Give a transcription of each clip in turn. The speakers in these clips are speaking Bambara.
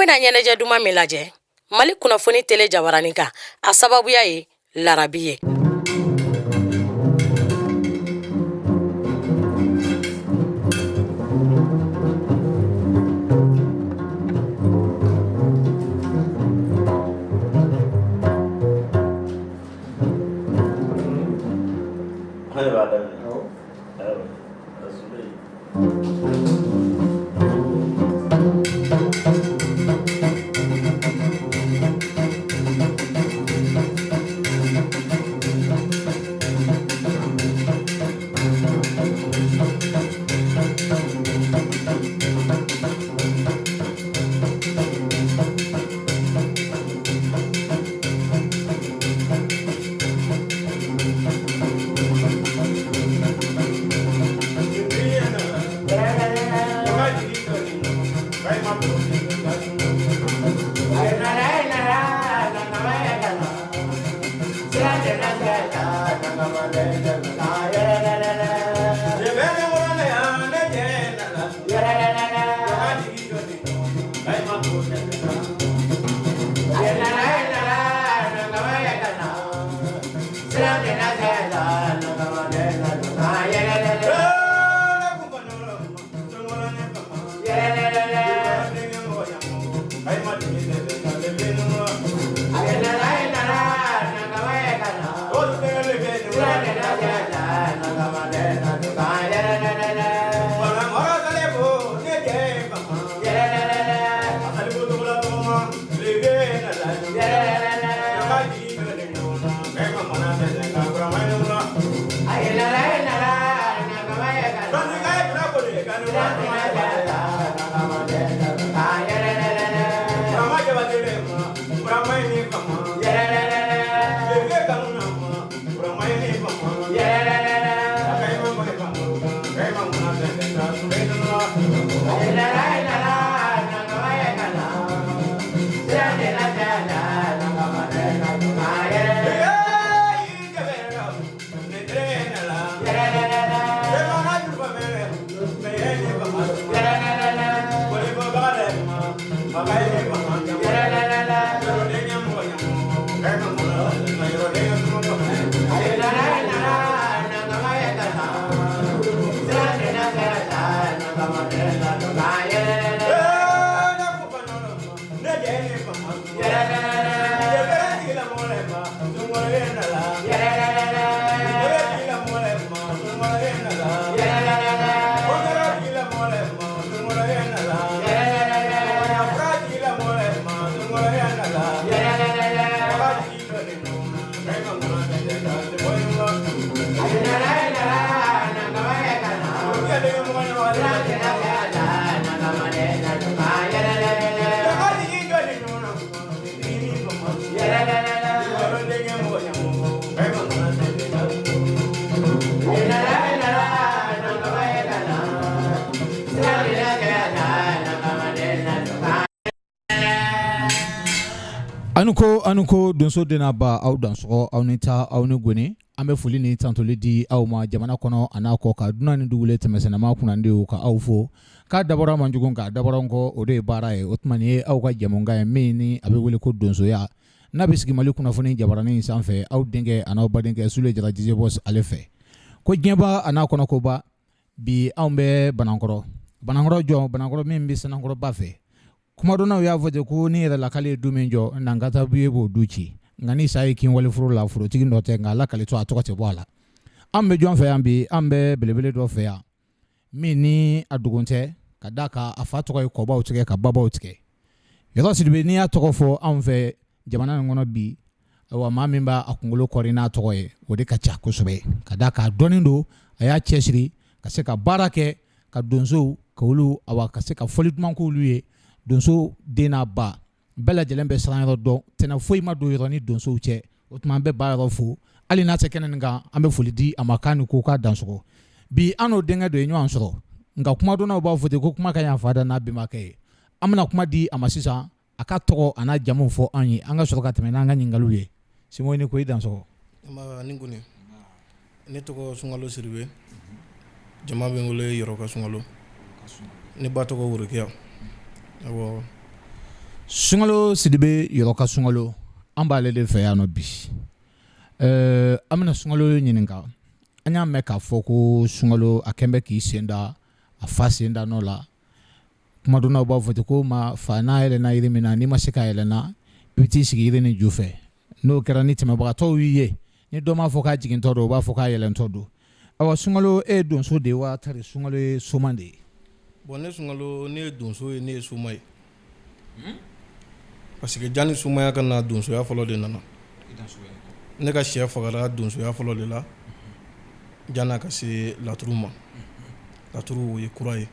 bɛna ɲɛnajɛ duman min lajɛ Mali kunnafoni tele jabaranin kan, a sababuya ye larabi ye. Aw ko aw ko donso den n'a ba aw dansɔgɔ aw ni ta aw ni goni an bɛ foli ni tantoli di aw ma jamana kɔnɔ a n'a kɔ kan dunan ni dugulen tɛmɛsɛnɛma kunnandiw ka aw fo k'a dabɔra man jugu k'a dabɔra n kɔ o de ye baara ye o tuma nin ye aw ka jɛmukan ye min ni a bɛ wele ko donsoya n'a bɛ sigi Mali kunnafoni jabaranin sanfɛ aw denkɛ a n'aw badenkɛ Sule Jara DJ Boss ale fɛ ko diɲɛba a n'a kɔnɔkoba bi anw bɛ Banankɔrɔ Banankɔrɔ jɔn Banankɔrɔ min bɛ Sanankɔrɔba fɛ kumadɔnnaw y'a fɔ ten ko ni yɛrɛ lakali ye du min jɔ nankata ye b'o du ci nka ni sa ye kin wali foro la forotigi nɔ tɛ nka a lakalitɔ a tɔgɔ tɛ bɔ a la an bɛ jɔn fɛ yan bi an bɛ belebele dɔ fɛ yan min ni a dogon tɛ ka d'a kan a fa tɔgɔ ye kɔbaw tigɛ ka babaw tigɛ Yɔrɔ Sidibe n'i y'a tɔgɔ fɔ anw fɛ jamana in kɔnɔ bi ayiwa maa min b'a kunkolo kɔri n'a tɔgɔ ye o de ka ca kosɛbɛ ka d'a kan a dɔnnen don a y'a cɛsiri ka se ka baara kɛ ka donsow ka olu awa ka se ka fɔli duman k'olu ye donso den n'a ba bɛɛ lajɛlen bɛ siran yɔrɔ dɔn tɛnɛ foyi ma don yɔrɔ ni donsow cɛ o tuma an bɛ ba yɔrɔ fo hali n'a tɛ kɛnɛ nin kan an bɛ foli di a ma k'a ni ko k'a dansɔgɔ bi an n'o denkɛ dɔ ye ɲɔgɔn sɔrɔ nka kumadɔnnaw b'a fɔ ten ko kuma ka ɲi a fa da n'a bɛnbakɛ ye an bɛna kuma di a ma sisan a ka tɔgɔ a n'a jamu fɔ an ye an ka sɔrɔ ka tɛmɛ n'an ka ɲininkaliw ye Simo i ni ko i dansɔgɔ. Nba ni goni ne tɔgɔ Sunkalo Sidibe jama bɛ n wele Yɔrɔ ka Sunkalo ne ba tɔgɔ Worokiya awɔ. Sunkalo Sidibe yɔrɔ ka Sunkalo, an b'ale de fɛ yan nɔ bi. An bɛna Sunkalo ɲininka. An y'a mɛn k'a fɔ ko Sunkalo a kɛn bɛ k'i sen da a fa sen da nɔ la. Kuma dɔnnaw b'a fɔ ten ko ma fa n'a yɛlɛnna yiri min na, n'i ma se ka yɛlɛnna, i bɛ t'i sigi yiri nin ju fɛ. N'o kɛra, ni tɛmɛbagatɔw y'i ye, ni dɔ m'a fɔ k'a jigintɔ don, u b'a fɔ k'a yɛlɛntɔ don. Awa Sunkalo, e ye donso de ye wa tari Sunkalo ye soma de ye? Bon, ne Sunkalo, ne ye donso ye, ne ye soma ye, parce que janni somaya ka na, donsoya fɔlɔ de nana. Ne ka sɛ fagara donsoya fɔlɔ de la janni ka se laturu ma. Laturu, o ye kura ye.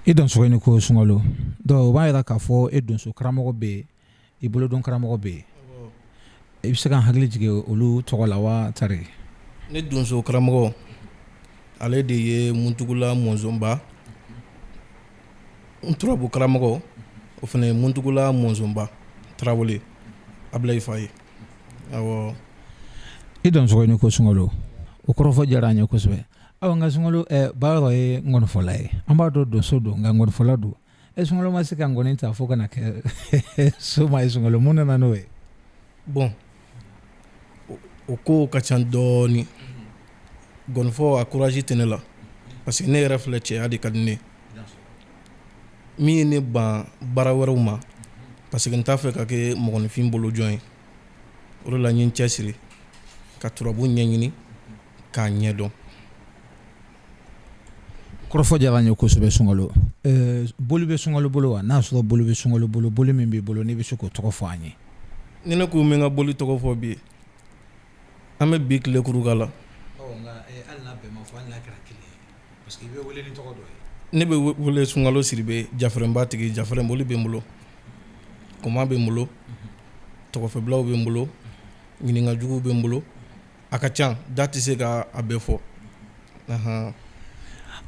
I dansɔgɔ ni ko Sunkalo. Donc o b'a jira k'a fɔ e donso karamɔgɔ bɛ yen, i bolodon karamɔgɔ bɛ yen. I bɛ se ka hakili jigin olu tɔgɔ la wa tari? Ne donso karamɔgɔ, ale de ye Muntugula Mɔnzɔnba. N turabu karamɔgɔ, o fana ye Muntugula Mɔnzɔnba Tarawele Abulayi fa ye. Awɔ. I dansɔgɔ ni ko Sunkalo, o kɔrɔfɔ diyara an ye kosɛbɛ. Awa nka Sunkalo, Bayɔrɔ ye ngɔnifɔla ye, an b'a dɔn donso don, nka ngɔnifɔla don. E Sunkalo ma se ka ngɔni ta fo ka na kɛ soma ye. Sunkalo, mun nana n'o ye? Bon, o ko ka ca dɔɔnin. Gɔnifɔ, a courage tɛ ne la, parce que ne yɛrɛ filɛ, cɛya de ka di ne ye. Min ye ne ban baara wɛrɛw ma, parce que n t'a fɛ ka kɛ mɔgɔninfin bolo jɔn ye. O de la n ye n cɛsiri ka turabu ɲɛɲini k'a ɲɛdɔn. Kɔrɔfɔ diyara n ye kosɛbɛ Sunkalo. Boli bɛ Sunkalo bolo wa? N'a sɔrɔ boli bɛ Sunkalo bolo, boli min b'i bolo, n'i bɛ se k'o tɔgɔ fɔ an ye. Ni ne ko n bɛ n ka boli tɔgɔ fɔ bi, an bɛ bi tile kuruka la. Hali n'a bɛɛ ma fɔ, hali n'a kɛra kelen ye, parce que i bɛ wele ni tɔgɔ dɔ ye. Ne bɛ wele Sunkalo Sidibe, Jafɛrɛnba tigi. Jafɛrɛn boli bɛ n bolo, koma bɛ n bolo, tɔgɔfɛbilaw bɛ n bolo, ɲininkajuguw bɛ n bolo. A ka ca, da tɛ se ka a bɛɛ fɔ.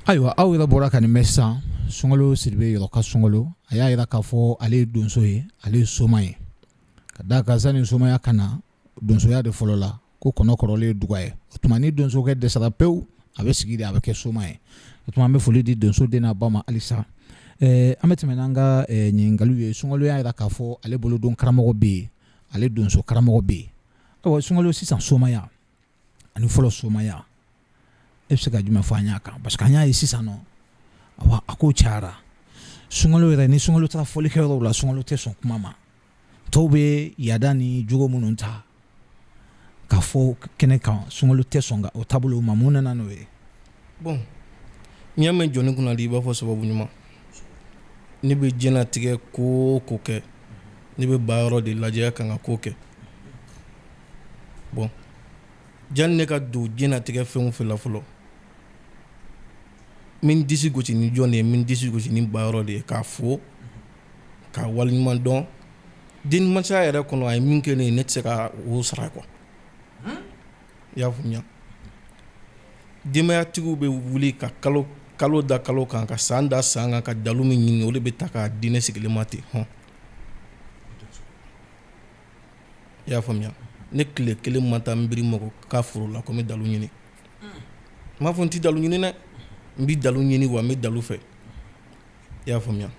Ayiwa, aw yɛrɛ bɔra ka nin mɛn sisan. Sunkalo Sidibe yɔrɔ ka Sunkalo, a y'a jira k'a fɔ ale ye donso ye, ale ye soma ye. Ka d'a kan, sani somaya ka na, donsoya de fɔlɔ la, ko kɔnɔ kɔrɔlen ye duga ye. O tuma ni donsokɛ dɛsɛra pewu, a bɛ sigi de, a bɛ kɛ soma ye. O tuma an bɛ foli di donso den n'a ba ma halisa. An bɛ tɛmɛ n'an ka ɲininkaliw ye. Sunkalo y'a jira k'a fɔ ale bolodon karamɔgɔ bɛ yen, ale donso karamɔgɔ bɛ yen. Ayiwa Sunkalo, sisan somaya ani fɔlɔ somaya, e bɛ se ka jumɛn fɔ an y'a kan? Parce que an y'a ye sisan nɔ, awa, a ko cayara. Sunkalo yɛrɛ, ni Sunkalo taara fɔlikɛyɔrɔw la, Sunkalo tɛ sɔn kuma ma. Tɔw bɛ yaada ni jogo minnu ta ka fɔ kɛnɛ kan, Sunkalo tɛ sɔn ka o taabolo ma. Mun nana n'o ye? Bon, n'i y'a mɛn jɔnni kunnadi, i b'a fɔ sababu ɲuman. Ne bɛ diɲɛlatigɛ ko o ko kɛ, ne bɛ Bayɔrɔ de lajɛ ka n ka ko kɛ. Bon, janni ne ka don diɲɛlatigɛ fɛn o fɛn la fɔlɔ, n bɛ n disi gosi ni jɔn de ye? N bɛ n disi gosi ni Bayɔrɔ de ye, k'a fo, k'a waleɲuman dɔn. Denmasaya yɛrɛ kɔnɔ, a ye min kɛ ne ye, ne tɛ se ka o sara quoi. I y'a faamuya? Denbayatigiw bɛ wuli ka kalo kalo da kalo kan, ka san da san kan, ka dalu min ɲini, o de bɛ ta k'a di ne sigilen ma ten hɔn. I y'a faamuya? Ne tile kelen ma taa n biri mɔgɔ ka foro la ko n bɛ dalu ɲini. N m'a fɔ n tɛ dalu ɲini dɛ, n bɛ dalu ɲini wa n bɛ dalu fɛ. I y'a faamuya?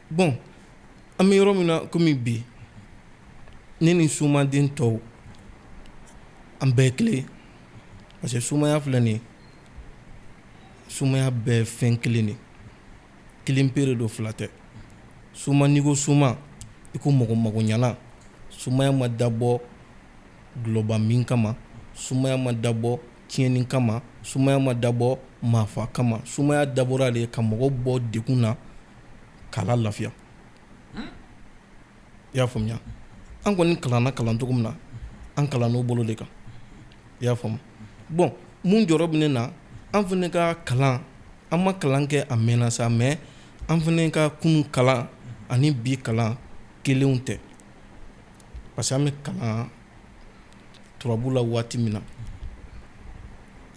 Bon, an bɛ yɔrɔ min na komi bi, ne ni somaden tɔw, an bɛɛ ye kelen ye, parce que somaya filɛ nin ye, somaya bɛɛ fɛn kelen de, kelen pe de don, fila tɛ. Soma, n'i ko soma, i ko mɔgɔ magoɲana. Somaya ma dabɔ dɔlɔba min kama, somaya ma dabɔ tiɲɛni kama, somaya ma dabɔ maafa kama. Somaya dabɔra de ka mɔgɔ bɔ degun na k'a la lafiya. I y'a faamuya? An kɔni kalanna kalan cogo min na, an kalan n'o bolo de kan. I y'a faamu? Bon, mun jɔrɔ bɛ ne na, an fana ka kalan, an ma kalan kɛ a mɛnna sa, mais an fana ka kunun kalan ani bi kalan kelenw tɛ, parce que an bɛ kalan turabu la waati min na,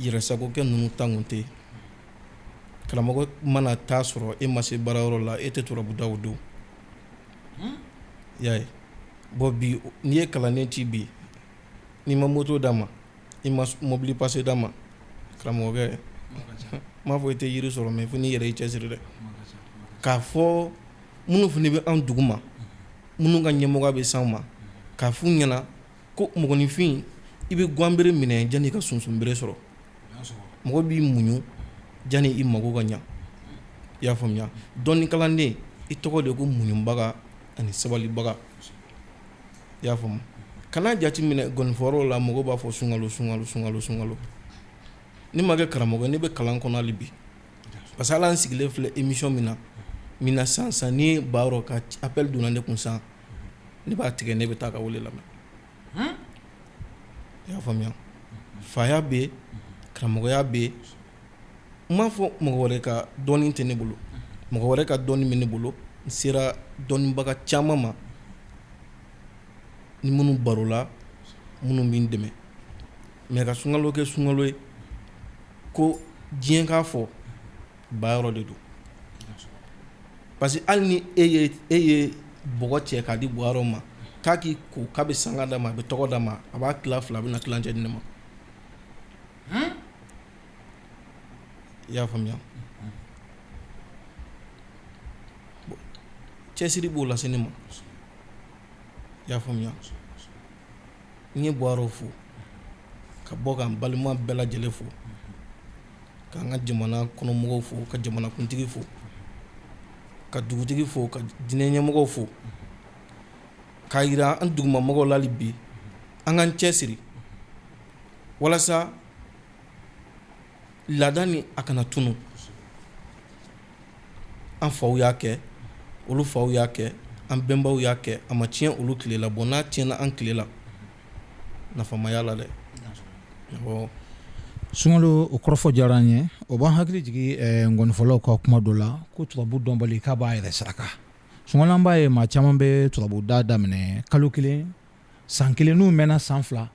yɛrɛsagokɛ ninnu ta kun tɛ yen. Karamɔgɔ mana taa sɔrɔ e ma se baarayɔrɔ la, e tɛ turabu da o don. I y'a ye? Bon, bi, n'i ye kalanden ci bi, n'i ma moto d'a ma, i ma mobili pase d'a ma, karamɔgɔkɛ, n m'a fɔ i tɛ yiri sɔrɔ, mais fo n'i yɛrɛ y'i cɛsiri dɛ. K'a fɔ Minnu fana bɛ an duguma, minnu ka ɲɛmɔgɔ bɛ s'an ma, k'a f'u ɲɛna ko mɔgɔninfin, i bɛ gwanbere minɛ janni i ka sunsunbere sɔrɔ. Mɔgɔ b'i muɲu janni i mago ka ɲa. I y'a faamuya? Dɔnni kalanden, i tɔgɔ de ko muɲubaga ani sabalibaga. I y'a faamu? Kana jate minɛ gɔnifɔyɔrɔ la, mɔgɔ b'a fɔ sunkalo, sunkalo, sunkalo, sunkalo. Ne ma kɛ karamɔgɔ, ne bɛ kalan kɔnɔ hali bi, parce que hali an sigilen filɛ émission min na min na sisan sisan, ni Bayɔrɔ ka appel donna ne kun sisan, ne b'a tigɛ, ne bɛ taa ka wele lamɛn. I y'a faamuya? Faya bɛ yen, karamɔgɔya bɛ yen. N m'a fɔ mɔgɔ wɛrɛ ka dɔnni tɛ ne bolo, mɔgɔ wɛrɛ ka dɔnni bɛ ne bolo. N sera dɔnnibaga caman ma, ni minnu barola, minnu bɛ n dɛmɛ. Mais ka sunkalo kɛ sunkalo ye ko diɲɛ k'a fɔ, Bayɔrɔ de don, parce que hali ni e ye bɔgɔ cɛ k'a di Bayɔrɔ ma k'a k'i ko k'a bɛ sanga d'a ma, a bɛ tɔgɔ d'a ma, a b'a tila fila, a bɛ na tilancɛ di ne ma. I y'a faamuya? Cɛsiri b'o lase ne ma. I y'a faamuya? N ye Bayɔrɔ fo ka bɔ ka n balima bɛɛ lajɛlen fo, k'an ka jamana kɔnɔmɔgɔw fo, ka jamanakuntigi fo, ka dugutigi fo, ka diinɛ ɲɛmɔgɔw fo, k'a jira an dugumamɔgɔw la hali bi an k'an cɛsiri walasa laada ni a kana tunu. An faw y'a kɛ, olu faw y'a kɛ, an bɛnbaw y'a kɛ, a ma tiɲɛ olu tile la. Bon, n'a tiɲɛna an tile la, nafa ma y'a la dɛ. Sunkalo, o kɔrɔfɔ diyara an ye. O b'an hakili jigin ngɔnifɔlaw ka kuma dɔ la ko turabu dɔnbali k'a b'a yɛrɛ saraka. Sunkalo, an b'a ye maa caman bɛ turabu da daminɛ kalo kelen, san kelen, n'u mɛnna san 2,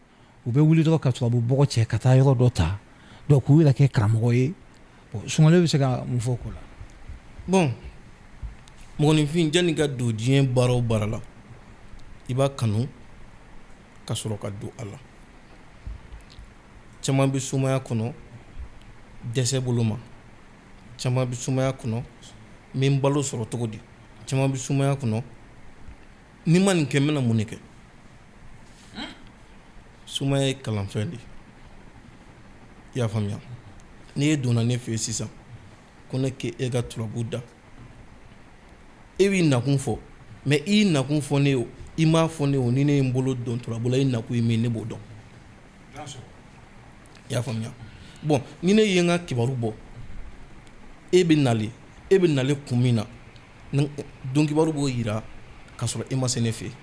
u bɛ wuli dɔrɔn ka turabu bɔgɔ cɛ ka taa yɔrɔ dɔ ta, donc k'u yɛrɛ kɛ karamɔgɔ ye. Sunkalo bɛ se ka mun fɔ ko la? Bon, mɔgɔninfin, janni ka don diɲɛ baara o baara la, i b'a kanu ka sɔrɔ ka don a la. Caman bɛ sumaya kɔnɔ dɛsɛ bolo ma, caman bɛ sumaya kɔnɔ n bɛ n balo sɔrɔ cogo di, caman bɛ sumaya kɔnɔ ni ma nin kɛ, n bɛna mun de kɛ? Sumaya ye kalanfɛn de ye. I y'a faamuya? N'i e donna ne fɛ yen sisan ko ne k'e ka turabu da, e b'i nakun fɔ, mais i nakun fɔ ne o, i m'a fɔ ne o, ni ne ye n bolo don turabu la, i nakun ye min, ne b'o dɔn. I y'a faamuya? Bon, ni ne ye n ka kibaru bɔ, e bɛ nalen, e bɛ nalen kun min na, don kibaru b'o jira ka sɔrɔ e ma se ne fɛ yen.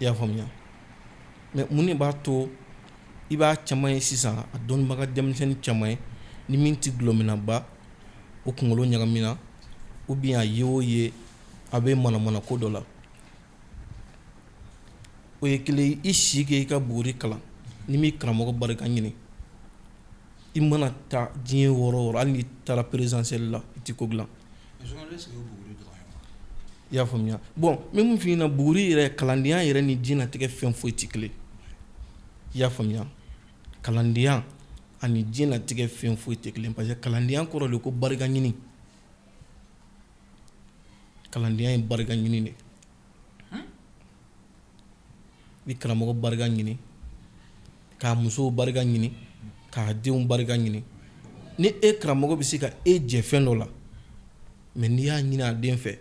I y'a faamuya? Mais mun de b'a to i b'a caman ye sisan, a dɔnnibaga denmisɛnnin caman ye, ni min tɛ dɔlɔminaba, o kunkolo ɲagamina, ou bien a ye o ye a bɛ manamana ko dɔ la? O ye kelen. I si kɛ i ka buguri kalan, ni m'i karamɔgɔ barika ɲini, i mana taa diɲɛ yɔrɔ o yɔrɔ, hali n'i taara présidentielle la, i tɛ ko dilan. I y'a faamuya? Bon, n bɛ mun f'i ɲɛna, buguri yɛrɛ, kalandenya yɛrɛ ni diɲɛnatigɛ fɛn foyi tɛ kelen. I y'a faamuya? Kalandenya ani diɲɛnatigɛ fɛn foyi tɛ kelen, parce que kalandenya kɔrɔ de ko barika ɲini. Kalandenya ye barika ɲini de. I bɛ karamɔgɔ barika ɲini, k'a musow barika ɲini, k'a denw barika ɲini. Ni e karamɔgɔ bɛ se ka e jɛ fɛn dɔ la, mais n'i y'a ɲini a den fɛ,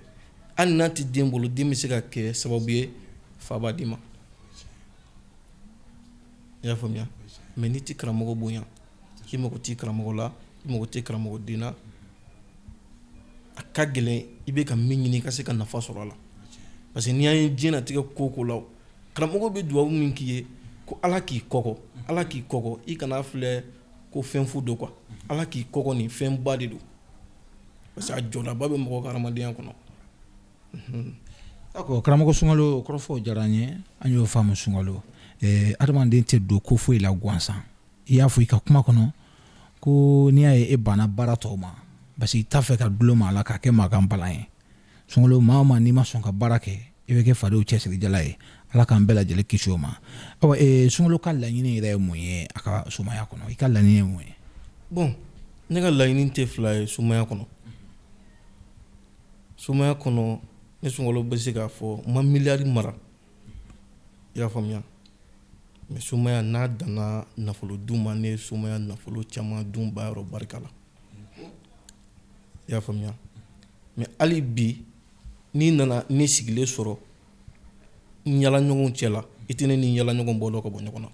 hali n'a tɛ den bolo, den bɛ se ka kɛ sababu ye fa b'a d'i ma. I y'a faamuya? Mais n'i tɛ karamɔgɔ bonya, i mago t'i karamɔgɔ la, i mago tɛ karamɔgɔ den na, a ka gɛlɛn i bɛ ka min ɲini i ka se ka nafa sɔrɔ a la. Parce que n'i y'a ye diɲɛnatigɛ ko ko la, karamɔgɔ bɛ dugawu min k'i ye ko Ala k'i kɔgɔ, Ala k'i kɔgɔ, i kana filɛ ko fɛn fu don quoi. Ala k'i kɔgɔ, nin fɛnba de don, parce que a jɔdaba bɛ mɔgɔ ka hadamadenya kɔnɔ. D'accord, karamɔgɔ Sunkalo, kɔrɔfɔw diyara an ye, an y'o faamu. Sunkalo, adamaden tɛ don ko foyi la gansan. I y'a fɔ i ka kuma kɔnɔ ko n'i y'a ye e banna baara tɔw ma, parce que i t'a fɛ ka dulon maa la k'a kɛ maa kan balan ye. Sunkalo, maa o maa n'i ma sɔn ka baara kɛ, i bɛ kɛ fadenw cɛsirijala ye. Ala k'an bɛɛ lajɛlen kisi o ma. Awa, Sunkalo ka laɲini yɛrɛ ye mun ye a ka sumaya kɔnɔ? I ka laɲini ye mun ye? Bon, ne ka laɲini tɛ fila ye sumaya kɔnɔ. Somaya kɔnɔ, ne Sunkalo bɛ se k'a fɔ n ma miliyari mara, i y'a faamuya. Mais somaya n'a danna nafolo dun ma, ne ye somaya nafolo caman dun ba yɔrɔ barika la, i y'a faamuya. Mais hali bi, n'i nana ne sigilen sɔrɔ n yala ɲɔgɔn cɛ la, i tɛ ne ni yala ɲɔgɔn bɔ dɔn ka bɔ ɲɔgɔn na.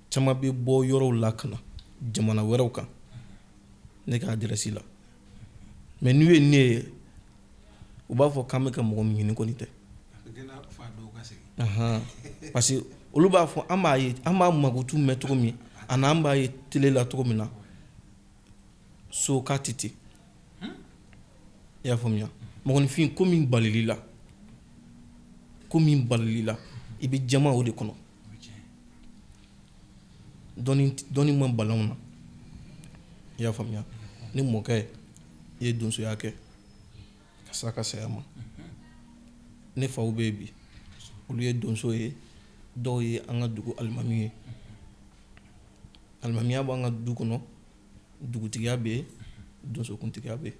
Caman bɛ bɔ yɔrɔw la ka na jamana wɛrɛw kan ne ka adresse la, mais n'u ye ne ye, u b'a fɔ k'an bɛ ka mɔgɔ min ɲini kɔni tɛ, parce que olu b'a fɔ an b'a ye, an b'a makutu mɛn cogo min ani an b'a ye télé la cogo min na, so k'a tɛ ten, i y'a faamuya. Mɔgɔninfin, ko min balili la, ko min balili la, i bɛ jama o de kɔnɔ. Dɔnni ma bali anw na, i y'a faamuya. Ne mɔkɛ ye donsoya kɛ ka s'a ka saya ma. Ne faw bɛ yen bi, olu ye donso ye, dɔw ye an ka dugu alimami ye. Alimamiya b'an ka du kɔnɔ, dugutigiya bɛ yen, donsokuntigiya bɛ yen.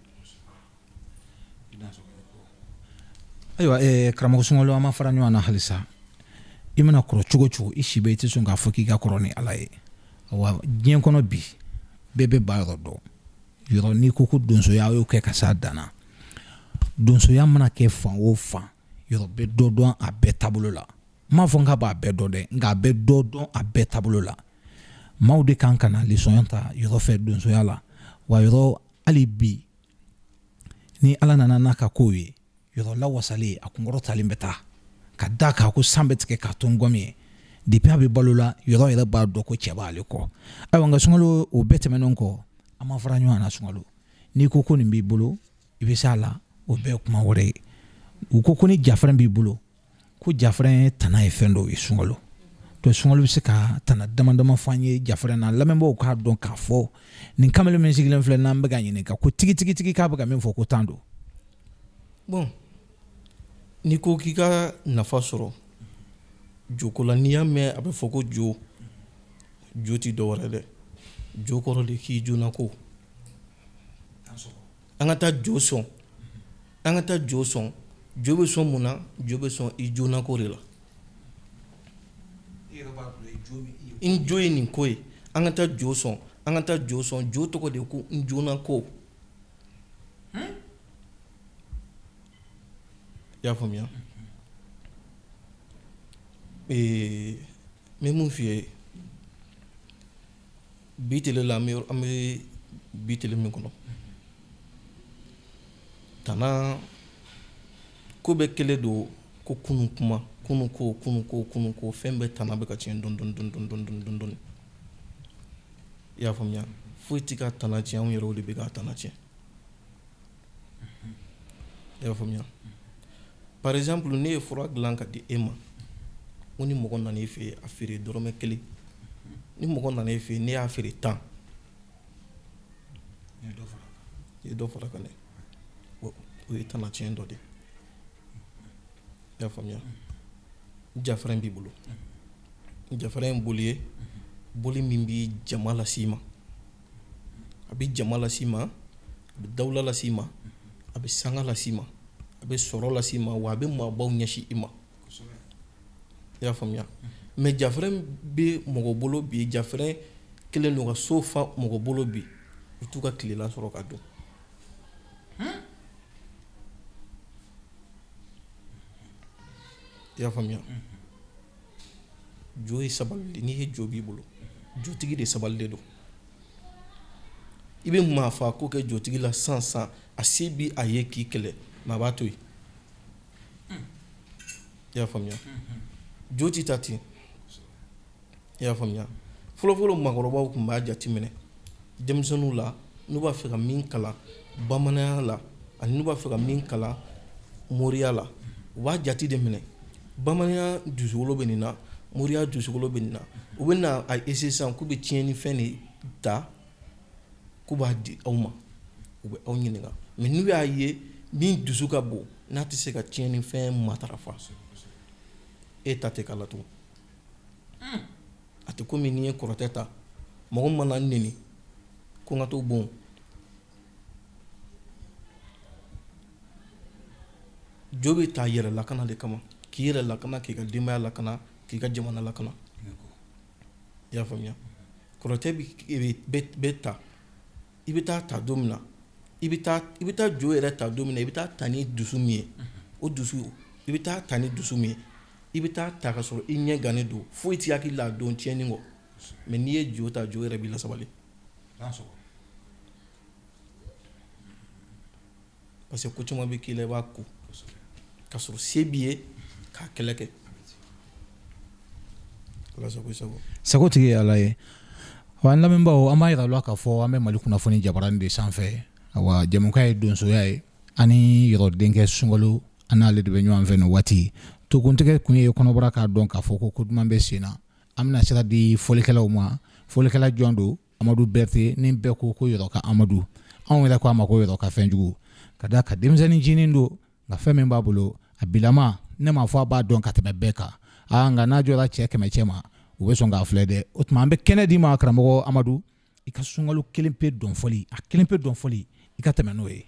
Ayiwa, karamɔgɔ Sunkalo, an ma fara ɲɔgɔn na halisa. I mana kɔrɔ cogo cogo, i si bɛɛ, i tɛ sɔn k'a fɔ k'i ka kɔrɔ ni Ala ye. Wa diɲɛ kɔnɔ bi, bɛɛ bɛ ba yɔrɔ dɔn. Yɔrɔ n'i ko ko donsoya y'o kɛ ka s'a dan na, donsoya mana kɛ fan o fan, yɔrɔ bɛ dɔ dɔn a bɛɛ taabolo la. N m'a fɔ n k'a b'a bɛɛ dɔn dɛ, nka a bɛ dɔ dɔn a bɛɛ taabolo la. Maaw de kan ka na lesɔnya ta yɔrɔ fɛ donsoya la. Wa yɔrɔ hali bi, ni Ala nana n'a ka kow ye, yɔrɔ lawasalen, a kunkɔrɔ talen bɛ taa ka da k'a ko san bɛ tigɛ k'a to ngɔmi ye. Depuis a bɛ balo la, yɔrɔ yɛrɛ b'a dɔn ko cɛ b'ale kɔ. Ayiwa, nka Sunkalo, o bɛɛ tɛmɛnen kɔ, an ma fara ɲɔgɔn na. Sunkalo, n'i ko ko nin b'i bolo, i bɛ s'a la, o bɛɛ ye kuma wɛrɛ ye. U ko ko ni jafɛrɛn b'i bolo, ko jafɛrɛn tana ye fɛn dɔw ye. Sunkalo to, Sunkalo bɛ se ka tana dama dama fɔ an ye jafɛrɛn na, lamɛnbaaw k'a dɔn k'a fɔ nin kamalen min sigilen filɛ n'an bɛ ka ɲininka ko tigitigi k'a bɛ ka min fɔ ko tan don. Bon, n'i ko k'i ka nafa sɔrɔ joko la, n'i y'a mɛn a bɛ fɔ ko jo, jo tɛ dɔwɛrɛ dɛ, jo kɔrɔ de k'i joona ko an ka taa jo sɔn, an ka taa jo sɔn. Jo bɛ sɔn mun na? Jo bɛ sɔn i joona ko de la. N jo ye nin ko ye, an ka taa jo sɔn, an ka taa jo sɔn. Jo tɔgɔ de ko n joona ko, i y'a faamuya. N bɛ mun f'i ye bi tele la, an bɛ bi tele min kɔnɔ, tana ko bɛɛ kɛlen don ko kunun kuma, kunun ko, kunun ko, kunun ko, fɛn bɛɛ tana bɛ ka tiɲɛ dɔɔni dɔɔni dɔɔni dɔɔni dɔɔni dɔɔni, i y'a faamuya. Foyi tɛ ka tana tiɲɛ, anw yɛrɛw de bɛ ka tana tiɲɛ, i y'a faamuya. Par exemple, ne ye fura dilan ka di e ma, ko ni mɔgɔ nana e fɛ yen, a feere dɔrɔmɛ 1. Ni mɔgɔ nana e fɛ yen, ne y'a feere 10, i ye dɔ fara kan dɛ. O ye tana tiɲɛ dɔ de ye, i y'a faamuya. Jafɛrɛn b'i bolo, jafɛrɛn ye boli ye, boli min bɛ jama lase i ma. A bɛ jama lase i ma, a bɛ dawula lase i ma, a bɛ sanga lase i ma, a bɛ sɔrɔ lase i ma, wa a bɛ maabaw ɲɛsin i ma, i y'a faamuya. Mais jafɛrɛn bɛ mɔgɔ bolo bi, jafɛrɛn kɛlen don ka so fa mɔgɔ bolo bi, u t'u ka tilela sɔrɔ ka dun. I y'a faamuya. Jo ye sabali, n'i ye jo b'i bolo, jotigi de sabalilen don. I bɛ maa fa ko kɛ jotigi la san san, a se bi a ye k'i kɛlɛ, mais a b'a to yen, i y'a faamuya. Jo tɛ taa ten, i y'a faamuya. Fɔlɔfɔlɔ, maakɔrɔbaw tun b'a jateminɛ denmisɛnninw la, n'u b'a fɛ ka min kalan bamananya la ani n'u b'a fɛ ka min kalan moriya la, u b'a jate de minɛ. Bamananya dusukolo bɛ nin na, moriya dusukolo bɛ nin na. U bɛ na a essayer sisan k'u bɛ tiɲɛnifɛn de ta k'u b'a di aw ma, u bɛ aw ɲininka. Mais n'u y'a ye min dusu ka bon, n'a tɛ se ka tiɲɛnifɛn matarafa, e ta tɛ k'a la tugun. A tɛ komi n'i ye kɔrɔtɛ ta, mɔgɔ mana neni ko n ka t'o bon. Jo bɛ ta yɛrɛ lakana de kama, k'i yɛrɛ lakana, k'i ka denbaya lakana, k'i ka jamana lakana. I y'a faamuya? Kɔrɔtɛ bɛ ta, i bɛ taa ta don min na, i bɛ taa jo yɛrɛ ta don min na, i bɛ taa ta ni dusu min ye, o dusu, i bɛ taa ta ni dusu min ye, i bɛ taa ta ka sɔrɔ i ɲɛ gannen don, foyi t'i hakili la a don tiɲɛni kɔ. Mais n'i ye jo ta, jo yɛrɛ b'i lasabali, parce que ko caman bɛ k'i la, i b'a ko ka sɔrɔ se b'i ye k'a kɛlɛ kɛ. Ala sago i sago. Sago tigi ye Ala ye. Wa an lamɛnbaaw, an b'a yira aw la k'a fɔ an bɛ Mali kunnafoni jabarani de sanfɛ. Awa, jɛmukan ye donsoya ye, ani Yɔrɔ denkɛ Sunkalo, an n'ale de bɛ ɲɔgɔn fɛ nin waati. Tokuntigɛ kun ye kɔnɔbara k'a dɔn k'a fɔ ko ko duman bɛ sen na. An bɛna sira di fɔlikɛlaw ma. Fɔlikɛla jɔn don? Amadu Berete, ni bɛɛ ko ko Yɔrɔ ka Amadu, anw yɛrɛ ko a ma ko Yɔrɔ ka fɛnjugu, ka da ka denmisɛnnin jinin don, nka fɛn min b'a bolo a bilama, ne m'a fɔ a b'a dɔn ka tɛmɛ bɛɛ kan, aa, nka n'a jɔra cɛ 100 cɛ ma, u bɛ sɔn k'a filɛ dɛ. O tuma an bɛ kɛnɛ d'i ma, karamɔgɔ Amadu, i ka sunkalo kelen pe dɔn fɔli, a kelen pe dɔn fɔli, i ka tɛmɛ n'o ye.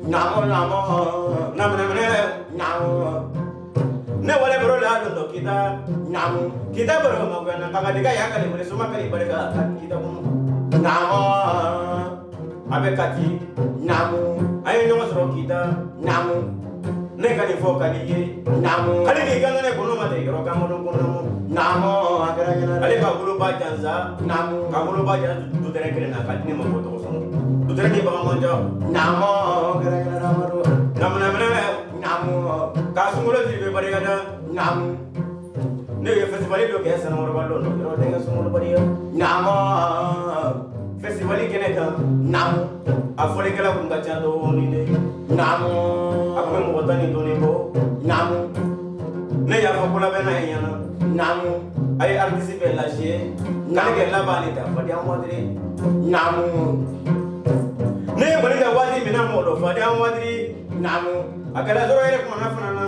Naamu naamu naminɛminɛ naamu ne wale baro la don dɔ kita naamu kita baro ma gana kagadiga y'a kale wele soma kale barika ka kita kɔnɔ naamu a bɛ kati naamu an ye ɲɔgɔn sɔrɔ kita naamu ne ka nin fɔ ka di ye naamu hali k'i kan ne kɔnɔ ma tɛ yɔrɔ kan kɔnɔ kɔnɔ naamu a kɛra ɲɛna ale ka woloba jansa naamu ka woloba jansa dutɛrɛ kelen na ka di ne ma ko tɔgɔ sɔn dutɛrɛ ni bagan man ca naamu a kɛra ɲɛna amadu naminɛminɛ naamu ka sunkalo siri bɛ barika da naamu ne ye festival dɔ kɛ sanakɔrɔba dɔ nɔ yɔrɔ denkɛ sunkalo bariya naamu festival kɛnɛ kan naamu a fɔlikɛla kun ka ca dɔɔnin dɛ naamu a kun bɛ mɔgɔ tan ni dɔɔnin bɔ naamu ne y'a fɔ kolabɛnna ye ɲɛna naamu a ye artiste bɛɛ lase k'ale kɛ laban de ta fadenya wadiri naamu ne ye kɔni ka waati min na mɔgɔ dɔ fadenya wadiri naamu a kɛra sɔrɔ yɛrɛ kumana fana na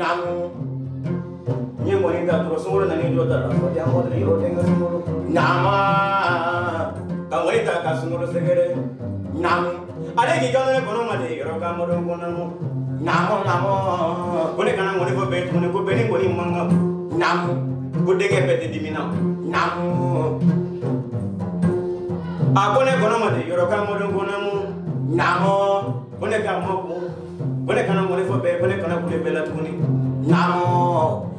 naamu n ye ŋɔni da dɔrɔn sunkalo nana jɔ da la fadenya wadiri yɔrɔ denkɛ sunkalo naamu ka ŋɔni ta ka sunkalo sɛgɛrɛ naamu ale k'i kan ne kɔnɔ ma de yɔrɔ kan mɔdɔ kɔnɔ naamu naamu ko ne kana ŋɔni fɔ bɛɛ tuguni ko bɛɛ ni ŋɔni man kan naamu ko denkɛ bɛɛ tɛ dimi na naamu a ko ne kɔnɔ ma de yɔrɔ kan mɔdɔ kɔnɔ naamu ko ne ka mɔ kun ko ne kana ŋɔni fɔ bɛɛ ko ne kana kule bɛɛ la tuguni naamu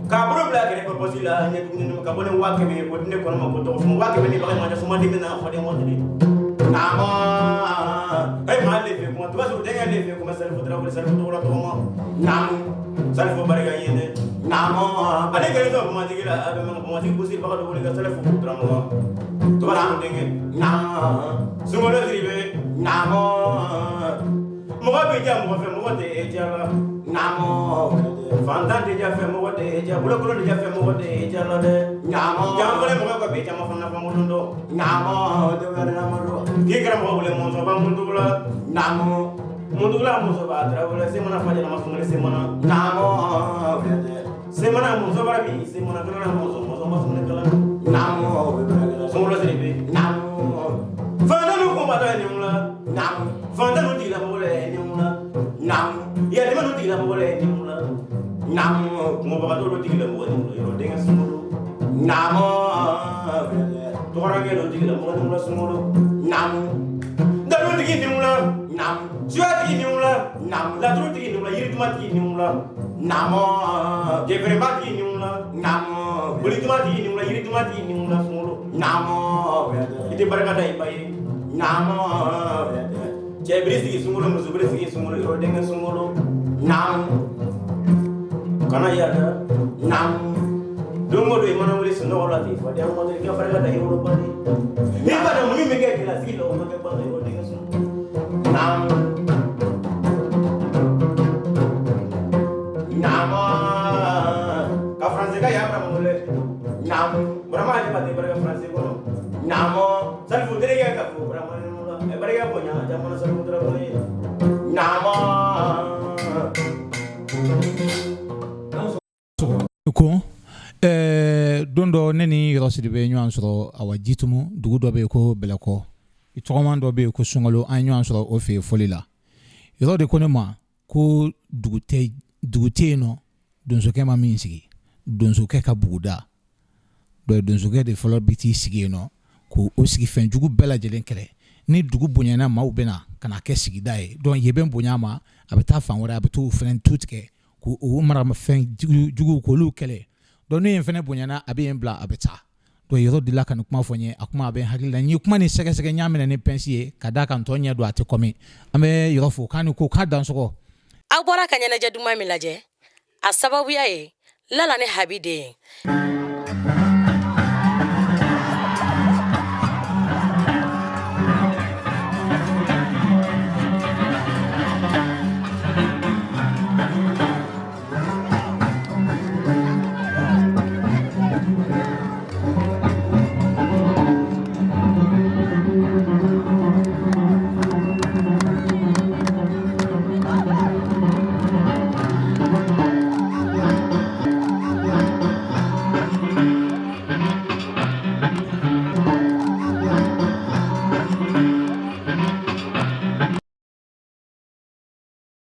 k'a bolo bila kɛrɛfɛ pɔsi la ɲɛ tuguni ka bɔ ni 100,000 ye ko ne kɔnɔ ma ko tɔgɔ fɔ 100,000 ni bagan ma suma dimi na fɔ den mɔdiri naamu ayi maa le fɛ kuma to b'a sɔrɔ denkɛ le fɛ kuma salifu tarawele salifu tɔgɔ la tɔgɔma naamu salifu barika ye dɛ naamu ale kɛlen sɔrɔ kumatigi la a bɛ ma kumatigi gosi baga dɔ wele ka salifu karamɔgɔ to b'a sɔrɔ denkɛ naamu sunkalo siri bɛ naamu mɔgɔ bɛ diya mɔgɔ fɛ mɔgɔ tɛ e diya la naamu fantan tɛ diya fɛ mɔgɔ tɛ e diya bolokolon tɛ diya fɛ mɔgɔ tɛ e diya la dɛ naamu janfɔlɛ mɔgɔ ka bɛn caman fana fankolon dɔn naamu k'i kɛra mɔgɔ wele mɔnsɔnba muntugula naamu muntugula musoba tarawele semana fajala ma sunkalo semana naamu semana musoba bi semana kalan mɔnsɔn mɔnsɔn ma sunkalo kalan naamu sunkalo siri bɛ naamu fantan nu kun ba taa nin la naamu fantan nu tigilamɔgɔ la nin la naamu yatimɛ nu tigilamɔgɔ la nin la naamu kungobagatɔ dɔ tigilamɔgɔ nin la yɔrɔ denkɛ sunkalo naamu tɔgɔrakɛ dɔ tigilamɔgɔ nin la sunkalo naamu dalutigi nin la naamu suyatigi nin la naamu laturutigi nin la yiridumatigi nin la naamu jɛfɛrɛbatigi nin la naamu bolidumatigi nin la yiridumatigi nin la sunkalo naamu i tɛ barika da i ba ye naamu cɛ biri sigi sunkalo muso biri sigi sunkalo yɔrɔ denkɛ sunkalo naamu kana yaada naamu don o don i mana wuli sunɔgɔ la ten fadenya mɔdɛli i ka barika da i woloba de n'i banna muɲu min kɛ kɛlɛsigi la o ma kɛ banna yɔrɔ denkɛ sunkalo naamu naamu ka faransɛ ka y'a Burama wele naamu Burama ale ba tɛ barika faransɛ kɔnɔ naamu Salifu terikɛ ka fɔ Burama la ɛ barika bonya jamana Salifu tarawele ye naamu ko don dɔ ne ni Yɔrɔ Sidibe ɲɔgɔn sɔrɔ awa Jitumu dugu dɔ bɛ yen ko Bɛlɛkɔ tɔgɔman dɔ bɛ yen ko Sunkalo an ye ɲɔgɔn sɔrɔ o fɛ yen fɔli la Yɔrɔ de ko ne ma ko dugu tɛ yen nɔ donsokɛ ma min sigi donsokɛ ka buguda dɔ donsokɛ de fɔlɔ bɛ t'i sigi yen nɔ k'o sigi fɛnjugu bɛɛ lajɛlen kɛlɛ ni dugu bonyana maaw bɛ na ka na kɛ sigida ye donc yen bɛ bonya ma a bɛ taa fan wɛrɛ a bɛ t'o fɛnɛ tu tigɛ k'o maramafɛn jugu k'olu kɛlɛ donc ni yen fɛnɛ bonyana a bɛ yen bila a bɛ taa donc Yɔrɔ delila ka nin kuma fɔ n ye a kuma a bɛ n hakili la n ye kuma nin sɛgɛsɛgɛ n y'a minɛ ni pince ye ka d'a kan tɔ ɲɛ don a tɛ kɔmi an bɛ Yɔrɔ fo k'a ni ko k'a dansɔgɔ. Aw bɔra ka ɲɛnajɛ duman min lajɛ a sababuya ye Lala ni Habi de ye.